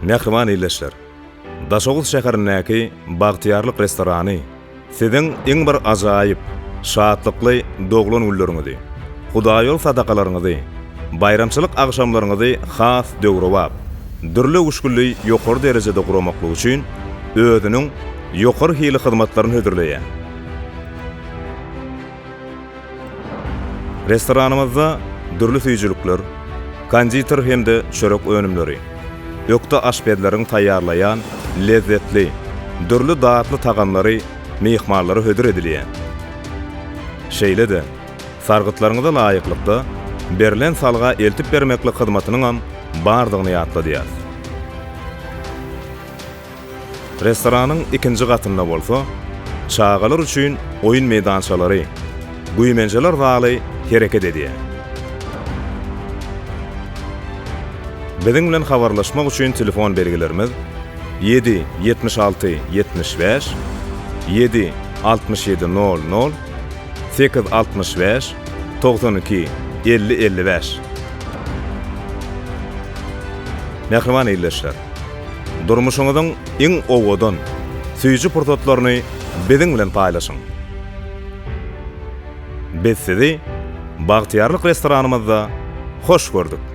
Mähriban ildeşler! Daşoguz şäherindäki Bagtyýarlyk restorany siziň iň bir ajaýyp, şatlykly doglan günleriňizi, hudaýýol sadakalaryňyzy, baýramçylyk agşamlaryňyzy has döwrebap, dürli öwüşginli ýokary derejede guramaklyk üçin özüniň ýokary hili hyzmatlaryny hödürleýär. Restoranymyzda dürli süýjülikler, konditer hem-de çörek önümleri, ökde aşpezleriň taýýarlaýan lezzetli, dürli datly tagamlary myhmanlara hödür edilýär. Şeýle-de, sargytlaryňyza laýyklykda, berlen salga eltip bermeklik hyzmatynyňam bardygyny ýatladýarys. Restoranyň ikinji gatynda bolsa çagalar üçin oýun meýdançalary, güýmenjeler zaly hereket edýär. Biziň bilen habarlaşmak üçin telefon belgilerimiz, ýedi, 76, 75, 7, 67, nol, nol, 8, 65, 92, 50, 55. Mähriban ildeşler! Durmuşyňyzyň iň owadan, süýji pursatlaryny biziň bilen paýlaşyň! Biz sizi Bagtyýarlyk restoranymyzda hoş gördük!